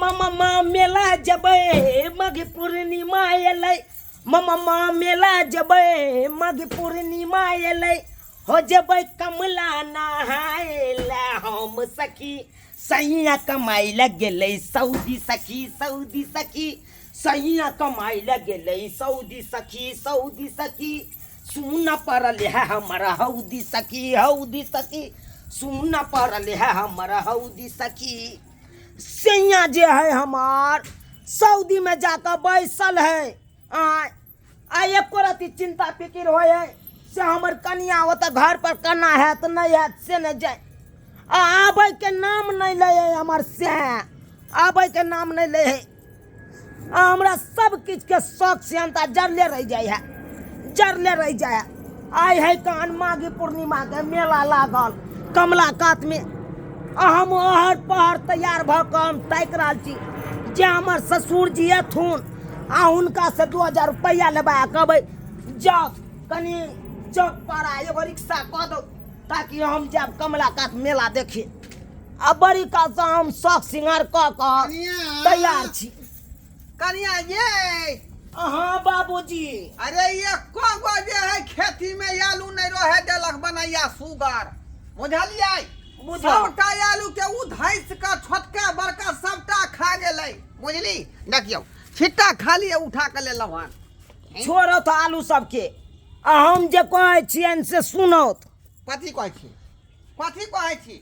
ममा मा मेला जबै माघ पूर्णिमा एलै, ममा मा मेला जबै माघ पूर्णिमा एलै, हो जबै कमला नहाय ला हम सखी, सैया कमाइ ला गेलै सऊदी सखी, सऊदी सखी, सैया कमाइ ला गेलै सऊदी सखी, सऊदी सखी, सुन पड़ल है हमर हौदी सखी, हौदी सखी, सुन पड़ल है हमर हौदी सखी। सैया जे है हमार सऊदी में जाकर बैसल है, आय आ एको रति चिंता फिकिर होइ है से हमर कनिया ओतऽ घर पर केना हैत नहि हैत से नहि जाय, आ आबैके नाम नहि लै है हमर, से आबैके नाम नहि लै है। आ हमरा सब किछुके शौक सेहन्ता जरले रहि जाइ है, जरले रहि जाइ है। आइ है कान माघी पूर्णिमाके मेला लागल कमला कातमे, आ हम अहर पहर तैयार भऽ कऽ हम ताकि रहल छी जे हमर ससुर जी एथुन आ हुनकासँ 2000 रुपैआ लेबै आ कहबै जाउ कनि चौक पर आ एगो रिक्शा कऽ दौ ताकि हम जायब कमला कात मेला देखी। आ बड़ी कालसँ हम शौक सिंगार कऽ कऽ कनिया। तैयार छी। कनिया ये। अहाँ बाबूजी। अरे ये को गो जे है खेती में आलू नहीं रहे देलक बनैया सुगर, बुझलियै? बुझल। सबटा आलू के उ धैस के छोटका बड़का सबटा खा गेलै, बुझली? देखियौ छिट्टा खाली उठा के लेलहुँ हन। छोड़त आलू सबके, आ हम जे कहै छियनि से सुनत। कथी कहै छी? कथी कहै छी?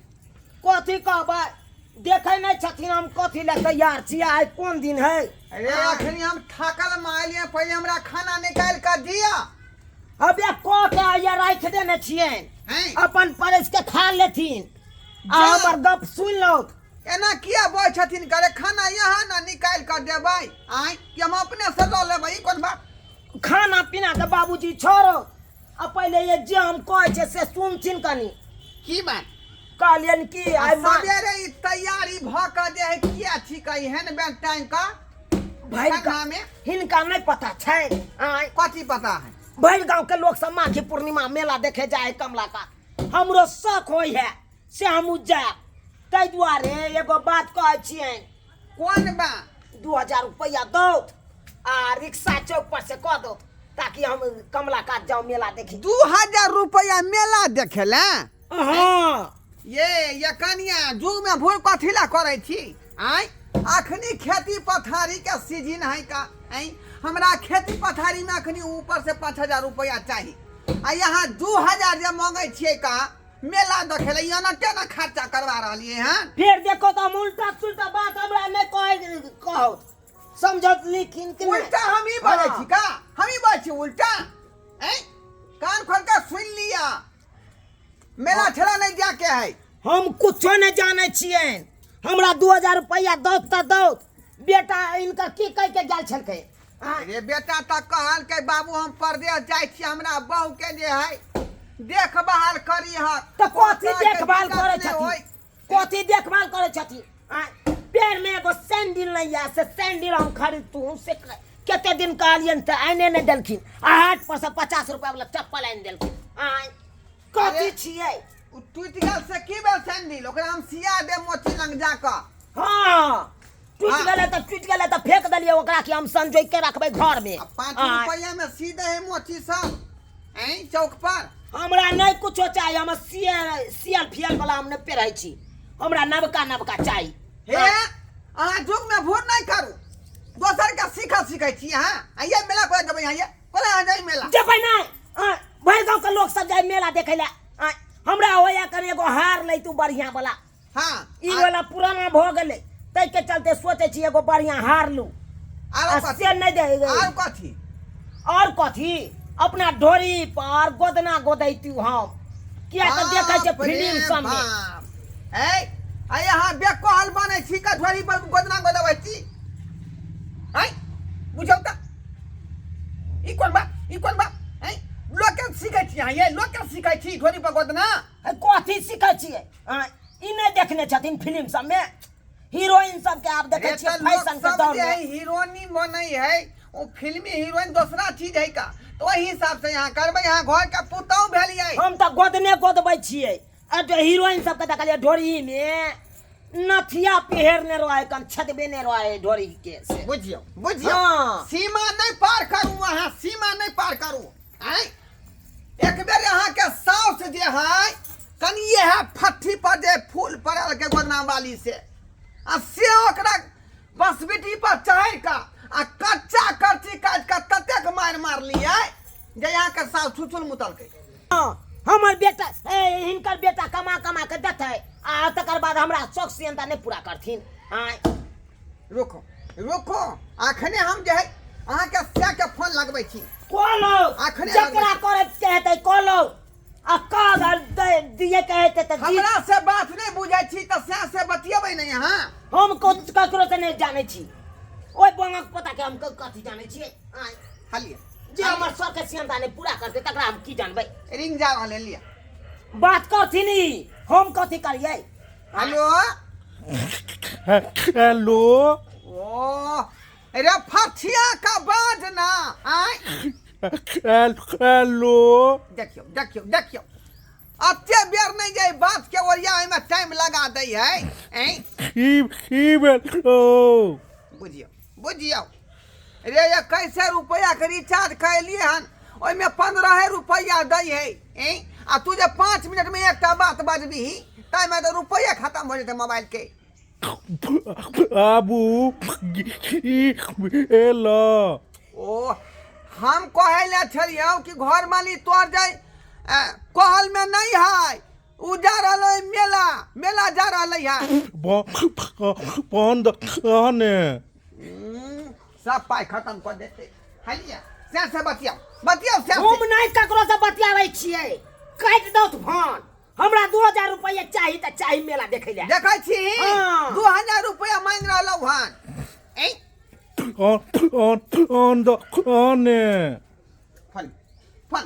कथी कहबै, देखै नहि छथिन हम कथी लए तैयार छी, आइ कोन दिन है? अरे अखनी हम थाकल मारलियै, पहिले हमरा खाना निकालि कऽ दिअ। अबे कऽ के आइया राखि देने छियनि, हैं? अपन परसि के खा लेथिन आ जा। हमर गप सुनि लौथ। एना किया बजै छथिन? करे खाना यहाँ ने निकालि कऽ देबै आँय कि हम अपने से लऽ लेबै? ई कोन बात? खाना पीना के बाबूजी छोड़ो, आ पहिले ये जे हम कहै छियै से सुनथिन कनि। की बात? कहलियनि कि आइ मा- सवेरे ई तैयारी भऽ कऽ जे है किया छी कही हेन बेर टाइम कऽ भरि ठंडा गाँव में? हिनका नहि पता छै। आँय? कथी पता है? भरि गाँव के लोक सब माघी पूर्णिमा मेला देखे जाय है कमला का, हमरो शौक होइ है से हमहूँ जायब, ताहि दुआरे एगो बात कहै छियनि। कोन बात? 2000 रुपैआ दौत आ रिक्शा चौक पर से कऽ दौत ताकि हम कमला कात जाउ मेला देखी। 2000 रुपैआ मेला देखे ला? हाँ। ये कनिया जुग में भूल कथी ला करै छी? आँय अखनी खेती पथारी के सीजन है का, आँय हमरा खेती पथारी में अखनी ऊपर से 5000 रुपैआ चाही, आ यहाँ 2000 जे मांगै छियै का मेला देखे ला, यहाँ केना खर्चा करवा रहलियै हन? फेर देखो तो हम उल्टा सुल्टा बात हमरा नहीं कहे कहो, समझत लिखिन कि नहीं? उल्टा हम ही बजै हाँ। छी का? हम ही बजै छी उल्टा? ऐं कान खोल के सुन लिया, मेला ठेला नहीं जाके है। हम कुछो नहीं जाने छियनि, हमरा 2000 रुपैआ दौत तऽ दौत। बेटा इनका की कह के गेल छलकै? हाँ। अरे बेटा तऽ कहलकै बाबू हम परदेश जाइ छी, हमरा बहू के जे है देखभाल करी हक। तऽ कथी ओतऽ के देखभाल दिक्कत करै नहि छथिन? होय। कथी देखभाल करै छथिन? आँय, पैर में एगो सैंडल नहीं है, से सैंडल हम खरीदतू से कते दिन कहलियनि तऽ आने नहि देलखिन, आ हाट पर से 50 रुपया वाला चप्पल आनि देलखिन। आँय कथी अरे, छियै? ओ टूटि गेल से की भेल सैंडल? ओकरा हम सिया देब मोची लग जाकऽ। हाँ टूटि हाँ। गेलै तऽ टूटि गेलै तऽ फेंक देलियै ओकरा कि हम संजोगि के रखबै घर में। आ 5 आँय। रुपया में सी दे है मोची सब ऐं चौक पर। हमरा नहि कुछो चाही, हम सियल सियल फियल वाला हम नहि पेरहै छी, हमरा नवका नवका चाही। हे अहाँ जुग में भूल नहि करू, दोसर के सीखल सीखै छी अहाँ। आइये मेला कोना जेबै? आइये कोना अहाँ जाइ मेला? जेबै नहि। आँय, भरि गाँव के लोक सब जाइ मेला देखै लए। आँय, हमरा होइया कनि एगो हार लैतू बढ़िया वाला। हाँ, ई आ- वाला पुराना भऽ गेलै ताहिके चलते सोचै छी एगो बढ़िया हार लू। आरो आ कथी? से नहि दे। आरो कथी? और कथी, अपना ढोरी पर गोदना गोदैतू हम, किया तऽ देखै छै बाप रे फिल्म सबमे। बाप। ए, आ यहाँ बेकहल बनै छी का ढोरी पर गोदना गोदबै छी? आँय, बुझौ तऽ ई कोन बात, ई कोन बात? आँय, लोक के सीखै छी अहाँ, ये लोक के सीखै छी ढोरी पर गोदना? ए, कथी सीखै छियै? आँय, ई नहि देखने छथिन फिल्म सबमे हीरोइन सबके? आब देखै अरे छियै तऽ लोक फैशन के सब दौर जे में है हीरोइनी बनै है, ओ फिल्मी हीरोइन दोसरा चीज है का, तो ओहि हिसाब से यहाँ करबै। यहाँ घर के पुतहु भेलियै। हम तऽ गोदने गोदबै छियै, आ जो हीरोइन सबके देखलियै ढोरी में नथिया पहिरने रहै कन छतबेने रहै ढोरी के से। बुझियौ बुझियौ। हाँ। सीमा नहि पार करू, अहाँ सीमा नहि पार करू। आँय, एक बेर अहाँके साउस जे है कनिए है फट्ठी पर जे फूल पड़ल के गोदना वाली से, आ से ओकरा बसबिटी पर चढ़ि कऽ आ कच्चा करची काटि कऽ ततेक मारि मारलियै जे अहाँके साउस छुछुल मुतलकै। हाँ, हमर बेटा ए, हिनकर बेटा कमा कमा के देतै आ तकर बाद हमरा शौक सियंता नहि पूरा करथिन। आँय। रुको रुको, अखने हम जे है अहाँके सै के फोन लगबै छी। कहलो अखने जकरा करे के हेतै कहलो आ कागज दे दिए के हेतै तऽ हमरा से बात नहि बुझै छी तऽ सै से बतियेबै नहि अहाँ। हम ककरो से नहि जानै छी, ओहि बंगक पता के हम कथी जानै छियै। आँय। हलिए जे हमर शौक के सियंता नहि पूरा करतै तकरा हम की जानबै। रिंग जा रहल है, लिअ बात करथिन ई, हम कथी करियै। Hello hello. ओ रे फथिया का बाज ना। आय हेलो। देखियौ देखियौ देखियौ, अते बेर नहीं जाय बात के ओरिया में टाइम लगा दै है। ऐं की भेल? ओ बुझियौ बुझियौ रे, ये कैसे रुपया के रिचार्ज कैलिए हन, ओहिमे 15 रुपया दै है। ऐं आ तू जे 5 मिनट में एकटा बात बजबिही ताहिमे तऽ रुपया खत्म हो जेतै मोबाइल के। बाबू की भेल? ओ हम कहै लए छलियौ कि घर माली तोर जाय कहल में नहीं है, उ जा रहल है मेला, मेला जा रहल है। बंद ने सब पाई खत्म कर देते। हलिया से से बतियाओ बतियाओ से। हम नहीं ककरो से बतियाबै छियै, काटि दौ फोन। हमरा 2000 रुपया चाही तऽ चाही मेला देखै लए। देखै छी हाँ। 2000 रुपया मांगि रहलौ हन। ऐ ने फोन फोन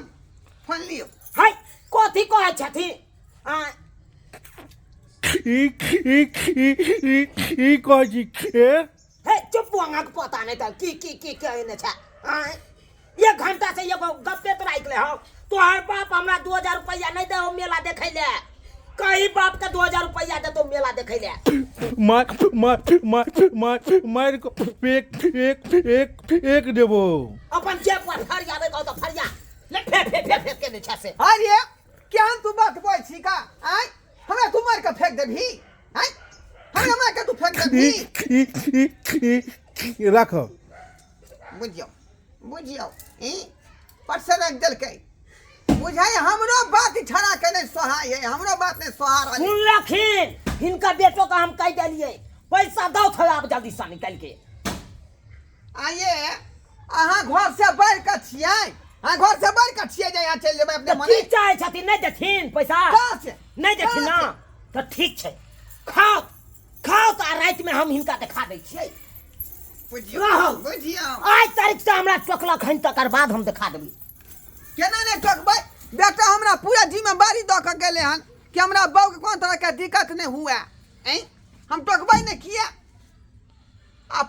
फोन लियौ। है कथी कहै छथिन? आँय। ई ई ई ई ई कहै छी के? हे चुप, अहाँके पता नहि तऽ की की की कहने छै। आँय, एक घंटा से एगो गप्पे तोरा ले हौ। तोहर बाप हमरा 2000 रुपया नहीं दे मेला देखै ले, कहीं बाप के 2000 रुपया देतो मेला देखै ले। मार मार मार मार मार को एक एक एक एक देबो। अपन जेब पर फरियाबै कहू तऽ फरिया ले, फे फे फे फे के नहि छै से। अरे केहन तू बात बोल छी का? आँय हमरा तू मार के फेंक देबही? आँय हमरा मार के तू फेंक देबही? ई ई ई ई राख। बुझियौ बुझियौ, ई परसे रख देलकै। बुझाइ हमरो बात छड़ा के नहीं सोहाय है, हमरो बात नहीं सोहा रहल। सुनलखिन हिनका बेटो के हम कहि देलियै पैसा दौ थोड़ा आब जल्दी से निकालि के। आइए अहाँ घर से बढ़ के छियै, अहाँ घर से बढ़ के छियै जे यहाँ चलि जेबै अपने तऽ मने। की चाहै छथिन? नहि देथिन पैसा? कहाँ से? नहि देथिन ना कहाँ तऽ ठीक छै, खाओ खाओ तऽ रातिमे हम हिनका देखा दै छियै। बुझियौ रहू। बुझियौ, आइ तारीख से हमरा टोकलक हन तकर बाद हम देखा देबै। केना नहि टोकबै? बेटा हमरा पूरा जिम्मेवारी दऽ कऽ गेलै हन कि हमरा बहूके कोनो तरहके दिक्कत नहि हुए। ऐं हम टोकबै नहि किया? आ